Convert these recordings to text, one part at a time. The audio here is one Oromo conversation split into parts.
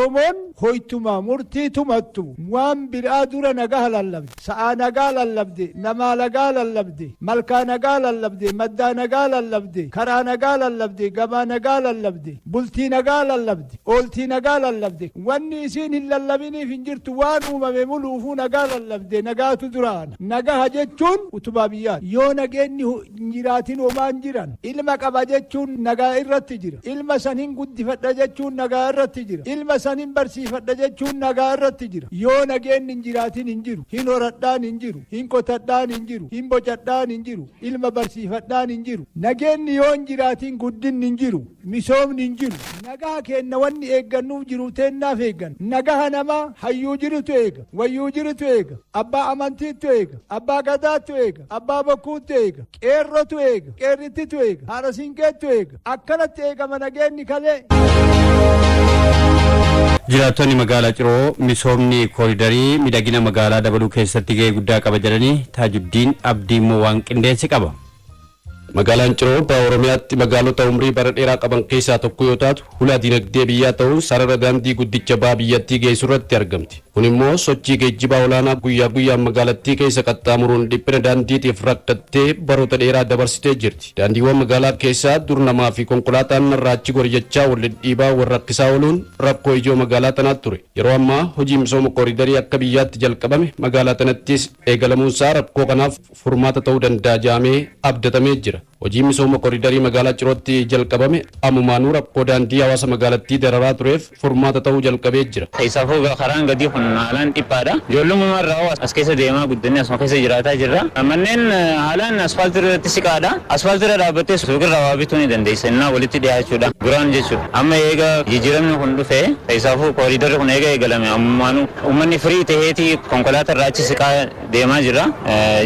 Oromoon hoytuma murtii tumattu waan biraa dura nagaa lallabde. Sa'aa nagaa lallabde, namaa nagaa lallabde, malkaa nagaa lallabde, maddaa nagaa lallabde, karaa nagaa lallabde, gabaa nagaa lallabde, bultii nagaa lallabde, ooltii nagaa lallabde. Wanni isiin hin lallabiniif hin jirtu, waan uumame muluufuu nagaa lallabde, nagaatu duraana. Nagaha jechuun utubaa biyyaati. Yoo nageenyi hin jiraatin homaan jiran. Ilma qaba jechuun nagaa irratti jira. Ilma san hin guddifadha jechuun nagaa irratti jira. Ilma san hin barsiifadha jechuun nagaa irratti jira. Yoo nageenyi hin jiraatin hin jiru. Hin horadhaan hin jiru. Hin qotadhaan hin jiru. Hin bocadhaan hin jiru. Ilma barsiifadhaan hin jiru. Nageenyi yoo hin jiraatin guddinni hin jiru. Misoomni hin jiru. Nagaa kenna wanni eeggannuuf jiru teennaaf eeggan. Nagaha namaa hayyuu jirutu eega. Wayyuu jirutu eega. Abbaa amantiitu eega. Abbaa gadaatu eega. Abbaa bokkuutu eega. Qeerrotu eega. Qeerrittitu eega. Haadha siinqeetu eega. Akkanatti eegama nageenyi kalee. Jiraattonni magaalaa Ciroo misoomni kooridarii miidhagina magaalaa dabaluu keessatti gahee guddaa qaba jedhanii, Taajuddiin Abdii immoo waan qindeesse qaba. Magaalaan Ciroo baha Oromiyaatti magaalota umrii bara dheeraa qaban keessaa tokko yoo taatu, hulaa dinagdee biyyaa ta'uun sarara daandii guddicha baha biyyattii geessu irratti argamti. Kun immoo sochii geejjibaa olaanaa guyyaa guyyaan magaalattii keessa qaxxaamuruun dhiphina daandiitiif rakkattee baroota dheeraa dabarsitee jirti. Daandiiwwan magaalaa keessaa dur namaa fi konkolaataan narraa achi gori jechaa wal dhidhiibaa wal rakkisaa ooluun rakkoo ijoo magaalaa tanaa ture. Yeroo ammaa hojii misooma kooridarii akka biyyaatti jalqabame magaalaa tanattis eegalamuunsaa rakkoo kanaaf furmaata ta'uu danda'a jedhamee abdatamee jira. Hojii misooma kooridarii magaalaa Cirootti jalqabame ammumaanuu rakkoo daandii hawaasa magaalattii dararaa tureef furmaata ta'uu jalqabee jira. Keessaafuu karaan gadii kun haalaan dhiphaadha. Ijoollummaa irraa as keessa deemaa guddannee asuma keessa jiraataa jirra. Manneen haalaan asfaaltii irratti siqaadha. Asfaaltii irra dhaabbattee suuqirraa waa bituu ni dandeessa. Innaa walitti dhiyaachuudha. Duraan jechuudha. Amma eega jijjiiramni kun dhufe, keessaafuu kooridarri kun eega eegalame, ammumaanuu uummanni firii taheetii konkolaataa irraa achi siqaa deemaa jira.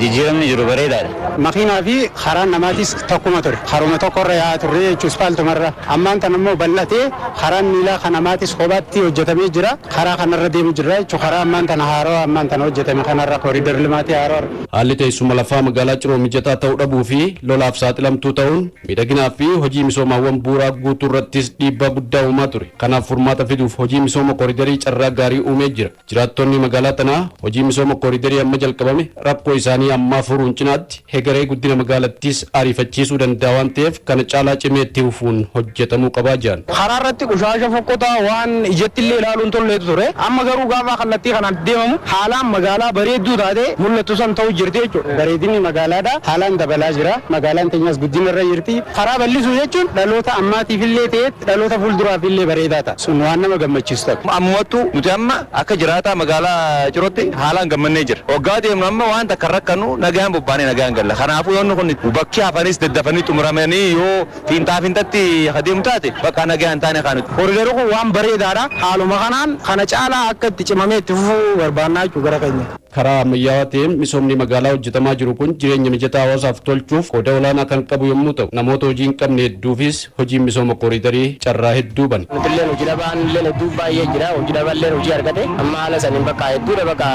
Jijjiiramni jiru bareedaadha. Makiinaa fi karaan namaatis tokkuma ture. Karuma tokkorra yaa'aa turre jechuun ispaaltumarra. Ammaan tan immoo bal'atee karaan miilaa kan namaatis kophaatti hojjetamee jira. Karaa kanarra deemu jirra jechuun karaa ammaan tana haarawaa ammaan tana hojjetame kanarra kooriidar limaatii haarawaa. Haalli teessuma lafaa magaalaa Ciroo mijataa ta'uu dhabuu fi lolaaf saaxilamtuu ta'uun miidhaginaa fi hojii misoomaawwan bu'uuraa guutuu irrattis dhiibbaa guddaa uumaa ture. Kanaaf furmaata fiduuf hojii misooma kooridarii carraa gaarii uumee jira. Jiraattonni magaalaa tanaa hojii misooma kooridarii amma jalqabame rakkoo isaanii ammaa furuun cinaatti hegaree guddina magaalattiis ariifachiisuu danda'a waan ta'eef kana caalaa cimee itti fufuun hojjetamuu qabaa jiran. Karaa irratti qushaasha fokkotaa waan ijatti illee ilaaluun tolleetu ture. Amma garuu gaafa kallattii kanaan deemamu haalaan magaalaa bareedduu taatee mul'attu san ta'u jirti jechuudha. Bareedinni magaalaadha haalaan dabalaa jira. Magaalaan teenyas guddina irra jirti. Karaa bal'isuu jechuun dhaloota ammaatiif illee ta'e dhaloota fuulduraaf illee bareedaa ta'a. Sun waan nama gammachiisu ta'a. Ammumattuu nuti amma akka jiraataa magaalaa Cirootti haalaan gammannee jira. Waggaa deemnu amma waan takka rakkannu nagaan bobbaanee nagaan galla. Kanaafuu yoonni kun bakki hafanis daddafanii xumuramanii yoo fiinxaa fiinxatti adeemu taate bakka nagaan taane kaa nuti. Koriidarri kun waan bareedaadha. Haaluma kanaan kana caalaa akka itti cimamee itti fufuu barbaannaa jechuudha gara keenya. Karaa ammayyaawaa ta'een misoomni magaalaa hojjetamaa jiru kun jireenya mijataa hawaasaaf tolchuuf qooda olaanaa kan qabu yommuu ta'u, namoota hojii hin qabne hedduufis hojiin misooma kooriidarii carraa hedduu bana. Nutilleen hojii dhabaan illee hedduu baay'ee jira. Hojii dhabaan hojii argate amma haala saniin bakka hedduudha, bakka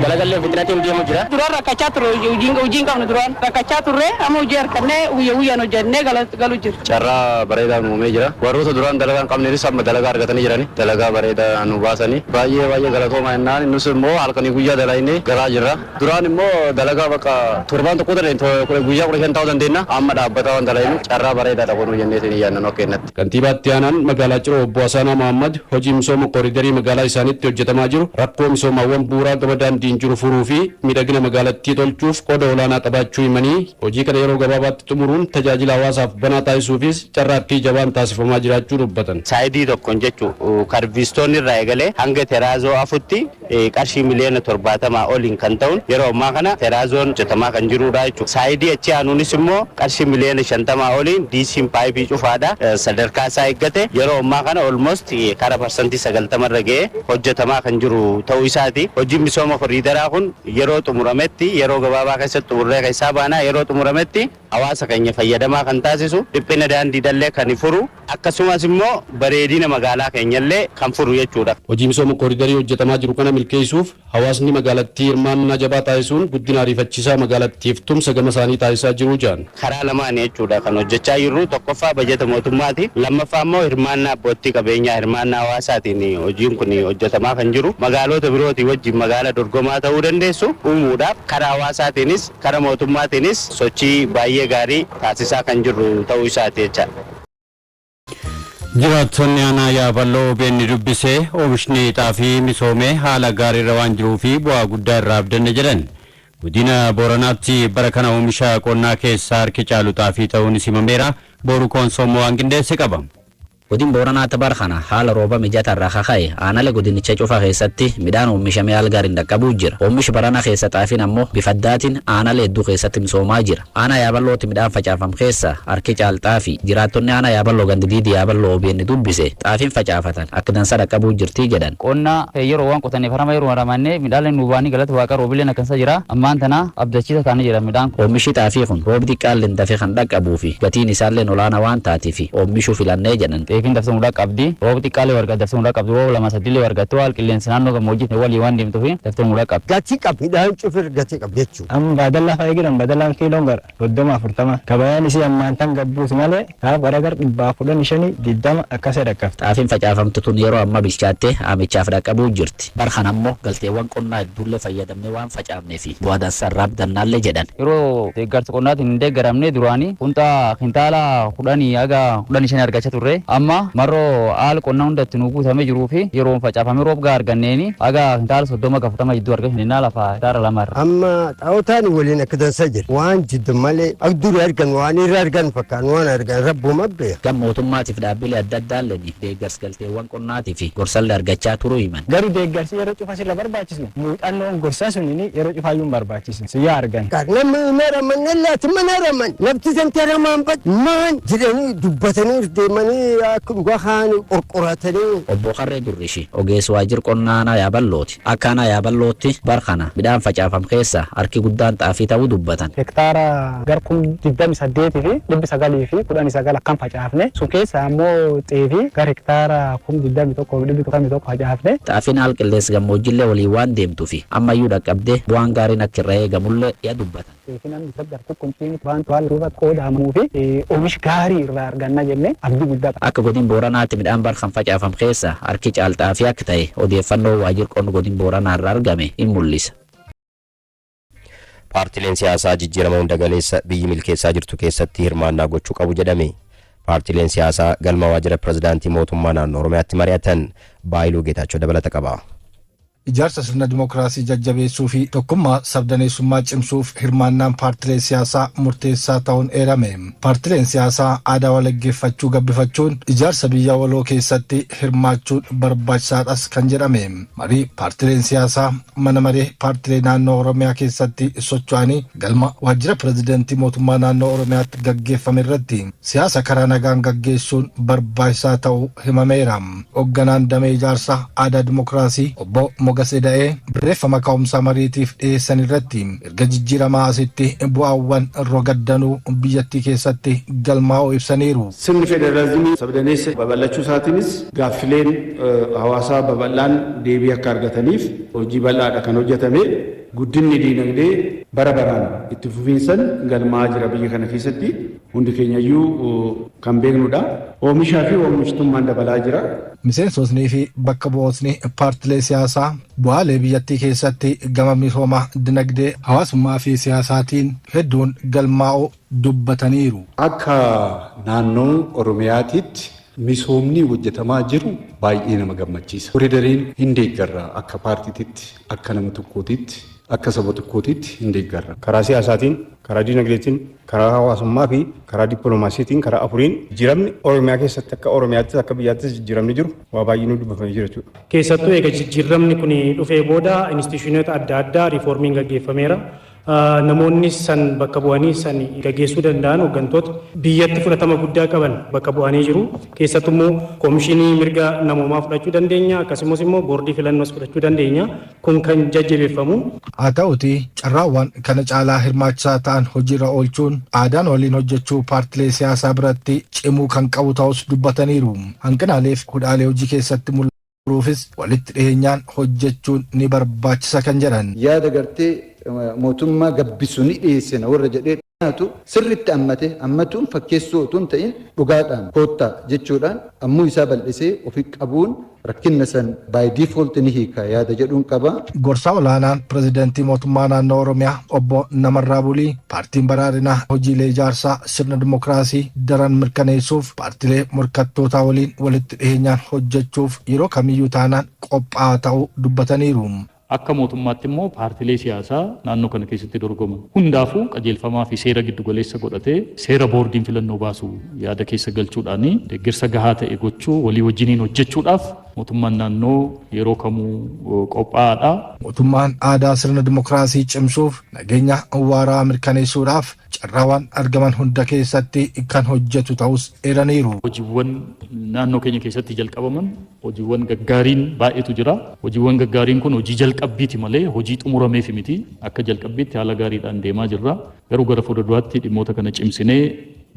dalagallee fitnatiin deemu jira. Duraan rakkachaa turre, hojii hin qabnu, duraan rakkachaa turre, amma hojii argannee guyya guyyaan hojjennee galu jira. Carraa bareedaa nu uumee jira. Warroota duraan dalagaa hin qabneefis amma dalagaa argatanii jirani. Dalagaa bareedaa nu baasanii. Baay'ee baay'ee galatooma jennaan, nus immoo halkanii guyyaa dalagnee galaa jirra. Duraan immoo dalagaa bakka torbaan tokko guyyaa 15 ta'uu dandeenya. Amma dhaabbataa waan dalagnu carraa bareedaadha kunuu jennee isin yaadnan akka kennatti. Kantiibaa itti aanaan magaalaa Ciroo obbo Asaanaa Mohammad hojii misooma kooridarii magaalaa isaaniitti hojjetamaa jiru rakkoo misoomaawwan bu'uuraa gama daandiin jiru furuu fi miidhagina magaalattii tolchuuf qooda olaanaa qabaachuu himanii, hojii kana yeroo gabaabaatti xumuruun tajaajila hawaasaaf banaa taasisuufis carraaqqii jabaan taasifamaa jiraachuu dubbatan. Saayidii tokkoon jechuun karviistoonni irraa eegalee hanga teraazoo afutti qarshii miliyoona 70 oliin kan ta'uun yeroo ammaa kana teraazoon hojjetamaa kan jirudha jechuudha. Saayidii achi aanuunis immoo qarshii miliyoona 50 oliin diisiin paayipii cufaadha. Sadarkaa isaa eeggate yeroo ammaa kana almost kara 90% irra ga'ee hojjetamaa kan jiru ta'uu isaati. Hojiin misooma koriidaraa kun yeroo xumurametti, yeroo gabaabaa keessatti xumurree keessaa baanaa, yeroo xumurametti Hawaasa keenya fayyadamaa kan taasisu, dhiphina daandiidhallee kan furu, akkasumas immoo bareedina magaalaa keenyallee kan furu jechuudha. Hojii misooma kooridarii hojjetamaa jiru kana milkeessuuf hawaasni magaalattii hirmaannaa jabaa taasisuun guddina ariifachiisaa magaalattiif tumsa gama isaanii taasisaa jiru jedhan. Karaa lamaan jechuudha kan hojjechaa jirru: tokkoffaa bajeta mootummaati, lammaffaa immoo hirmaannaa abbootii qabeenyaa, hirmaannaa hawaasaatiin hojiin kun hojjetamaa kan jiru. Magaalota birootii wajjin magaala dorgomaa ta'uu dandeessu uumuudhaaf karaa hawaasaatiinis karaa mootummaatiinis sochii baay'ee gaarii taasisaa kan jirru ta'uu isaati jecha. Jiraattonni aanaa Yaaballoo OBN dubbisee oomishni xaafii misoomee haala gaariirra waan jiruu fi bu'aa guddaa irraa abdanne jedhan. Godina Booranaatti bara kana oomisha qonnaa keessaa harki caalu xaafii ta'uun himameera. Booruu Koonsoomoo waan qindeesse qaba. Godin Booranaatti bara kana haala rooba mijataa irraa kaka'e aanaalee godinicha cufa keessatti midhaan oomishamee haala gaariin dhaqqabuu jira. Oomishi barana keessa xaafiin ammoo bifa addaatiin aanaalee hedduu keessatti misoomaa jira. Aanaa Yaaballootti midhaan facaafam keessa harki caal xaafii. Jiraattonni aanaa Yaaballoo gandi Yaaballoo OBN dubbise xaafiin facaafatan akka dansa dhaqqabuu jirti jedhan. Qonna yeroo waan qotaniif harama yeroo haramannee midhaan nu baanii, galata Waaqa, roobileen akkansa jira, ammaan tana abdachiisa taanii jira midhaan. Oomishi xaafii kun roobi xiqqaalleen dafee kan dhaqqabuu fi gatiin isaallee olaanaa waan taatiif oomishuu filannee jedhan. Xeefiin dafee mudaa qabdi, roobi xiqqaallee warqaa dafee mudaa qabdi, rooba lama sadiillee warqattu haal qilleensi naannoo gammoojjii walii waan deemtuuf daftee mudaa qabdi. Gatii qaba, midhaan cufir gatii qaba jechuudha. Amma baadallaa fa'a jiran, baadallaan kiiloon gara 30 40, gabayaan isii ammaan tan gabbuuti malee kaaf gara gara 115, 20 akkasii dhaqqabti. Xaafiin facaafamtu tun yeroo amma bilchaattee haamichaaf dhaqqabuu jirti. Bara kana ammoo galteewwan qonnaa hedduullee fayyadamnee waan facaafnee fi bu'aa dansaa irraa abdannaallee jedhan. Yeroo deeggarsa qonnaatiin hin deeggaramne duraanii kuntaa kintaala 10 haga 15 argachaa turre. Amma marroo haala qonnaa hundatti nu guutamee jiruu fi yeroo facaafamee roob arganneeni haga kintaala 30 ga 40 jidduu argachuu ni lafa hektaara 2 irra. Amma xaa'otaan waliin akka dansaa jira. Waan jiddu malee akka durii argan, waan irra argan fakkaan waan argan rabbuma beeka. Gam mootummaatiif dhaabbilee adda addaallee deeggarsa galteewwan qonnaatii fi gorsallee argachaa turuu himan. Garuu deeggarsi yeroo cufa sirra barbaachisu, muuxannoon gorsaa sunini yeroo cufaayyuu hin barbaachisu. Siyyaa argan. Namni hin raman laati mana raman lafti santi raman bat maan jedhanii dubbatanii deemanii akka dhugaa haani qorqoratanii. Obbo Qarree Durrishi ogeessa waajjira qonnaa aanaa Yaaballooti. Akka aanaa Yaabalootti bara kana midhaan facaafam keessa harki guddaan xaafii ta'uu dubbatan. Hektaara gar 28,919 akkam facaafne, sun keessa ammoo xeefii gar hektaara 21,101 facaafne. Xaafiin haala qilleensa gammoojjiillee waliin waan deemtuu fi ammayyuu dhaqqabdee bu'aan gaariin akka irra eegamullee yaa dubbatan. Xeefii namni gar kukkuntiin waan waan duuba qoodamuu fi oomisha gaarii irraa arganna jennee abdii guddaa qaba. Akka godin Booranaatti midhaan barkan facaafam keessa harki caal xaafii akka ta'e odeeffannoo waajjira qonna godin Booranaa irraa argame in mul'isa. Paartileen siyaasaa jijjiirama hunda galeessa biyyi milkeessaa jirtu keessatti hirmaannaa gochuu qabu jedhame. Paartileen siyaasaa galma waajjira pirezidaantii mootummaa naannoo Oromiyaatti mari'atan. Baayiluu Geetaachoo dabalata qaba. Ijaarsa sirna dimookiraasii jajjabeessuu fi tokkummaa sabdaneessummaa cimsuuf hirmaannaan paartilee siyaasaa murteessaa ta'uun eerame. Paartileen siyaasaa aadaa walaggeeffachuu gabbifachuun ijaarsa biyya waloo keessatti hirmaachuun barbaachisaadhas kan jedhame. Marii paartileen siyaasaa mana maree paartilee naannoo Oromiyaa keessatti socho'anii galma waajjira pirezidantii mootummaa naannoo Oromiyaatti gaggeeffame irratti siyaasa karaa nagaan gaggeessuun barbaachisaa ta'uu himameera. Hoogganaan damee ijaarsa aadaa dimookiraasii obbo Mogas Eda'ee barreeffama ka'umsa mariitiif dhiyeessan irratti erga jijjiiramaa asitti bu'aawwan rogaddanuu biyyattii keessatti galmaa'uu ibsaniiru. Sirni federaalizimii sabdaneessa babal'achuu isaatiinis gaaffileen hawaasaa babal'aan deebii akka argataniif hojii bal'aadha kan hojjetame. Guddinni diinagdee bara baraan itti fufiinsan galmaa'aa jira biyya kana keessatti, hundi keenyayyuu kan beeknudha. Oomishaa fi oomishtummaan dabalaa jira. Miseensotnii fi bakka bu'ootni paartilee siyaasaa bu'aalee biyyattii keessatti gama misooma dinagdee, hawaasummaa fi siyaasaatiin hedduun galmaa'uu dubbataniiru. Akka naannoo Oromiyaatitti misoomni hojjetamaa jiru baay'ee nama gammachiisa. Koridariin hin deeggarra, akka paartiititti, akka nama tokkootitti, akka saba tokkootitti hin deeggarra. Karaa siyaasaatiin, karaa dinagdeetiin, karaa hawaasummaa fi karaa dippiloomaasiitiin, karaa afuriin jijjiiramni Oromiyaa keessatti akka Oromiyaattis akka biyyaattis jijjiiramni jiru waa baay'ee nu dubbifamee jira jechuudha. Keessattuu eega jijjiiramni kun dhufee booda institutionoota adda addaa riiformiin gaggeeffameera. Namoonni san bakka bu'anii san gaggeessuu danda'an hooggantoota biyyatti fudhatama guddaa qaban bakka bu'anii jiru. Keessattuu immoo koomishinii mirga namoomaa fudhachuu dandeenya, akkasumas immoo boordii filannoos fudhachuu dandeenya. Kun kan jajjabeeffamu. Haa ta'uti, carraawwan kana caalaa hirmaachisaa ta'an hojiirra oolchuun aadaan waliin hojjechuu paartilee siyaasaa biratti cimuu kan qabu ta'us dubbataniiru. Hanqinaaleef hudhaalee hojii keessatti mul'atuufis walitti dhiheenyaan hojjechuun ni barbaachisa kan jedhan. Yaada gartee mootummaa gabbisu ni dhiyeessina warra jedhee dhiyaatu sirritti ammate, ammatuun fakkeessuu otoo hin ta'in dhugaadhaan koottaa jechuudhaan ammuu isaa bal'isee ofi qabuun rakkinna san by default ni hiika yaada jedhuun qaba. Gorsaa olaanaan pirezidantii mootummaa naannoo Oromiyaa obbo Namarraa Bulii, paartiin badhaadhinaa hojiilee ijaarsaa sirna dimokiraasii daran mirkaneessuuf paartilee morkattootaa waliin walitti dhiheenyaan hojjechuuf yeroo kamiyyuu taanaan qophaa'aa ta'uu dubbataniiru. Akka mootummaatti immoo paartilee siyaasaa naannoo kana keessatti dorgoman hundaafuu qajeelfamaa fi seera giddugaleessa godhatee, seera boordiin filannoo baasu yaada keessa galchuudhaan, deeggarsa gahaa ta'e gochuu, walii wajjiniin hojjechuudhaaf mootummaan naannoo yeroo kamuu qophaa'aadha. Mootummaan aadaa sirna dimokiraasii cimsuuf, nageenya waaraa mirkaneessuudhaaf carraawwan argaman hunda keessatti kan hojjetu ta'us eeraniiru. Hojiiwwan naannoo keenya keessatti jalqabaman, hojiiwwan gaggaariin baay'eetu jira. Hojiiwwan gaggaariin kun hojii jalqabbiiti malee hojii xumurameef miti. Akka jalqabbiitti haala gaariidhaan deemaa jirra. Garuu gara fuulduraatti dhimmoota kana cimsinee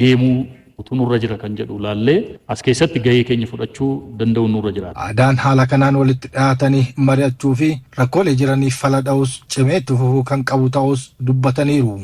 deemuu utuu nurra jira kan jedhu laallee, as keessatti gahee keenya fudhachuu danda'u nurra jira. Aadaan haala kanaan walitti dhiyaatanii mari'achuu fi rakkoolee jiraniif fala dha'us cimee itti fufuu kan qabu ta'us dubbataniiru.